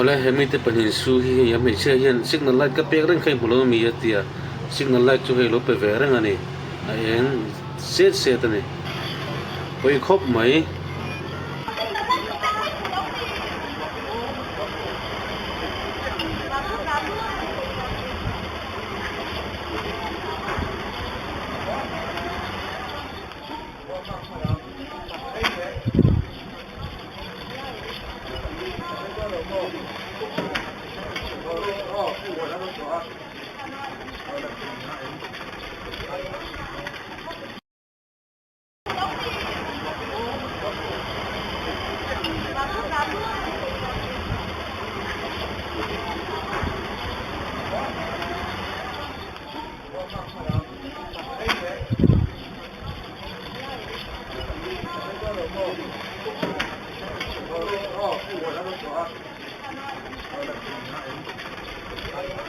Awle he mite pahnih su hi hei a hmeichhia hian signal light ka pek reng kha i hmu lo ami a ti a, signal light chu hei lo pe ve reng a ni, a eng set set a ni, pawi khawp mai.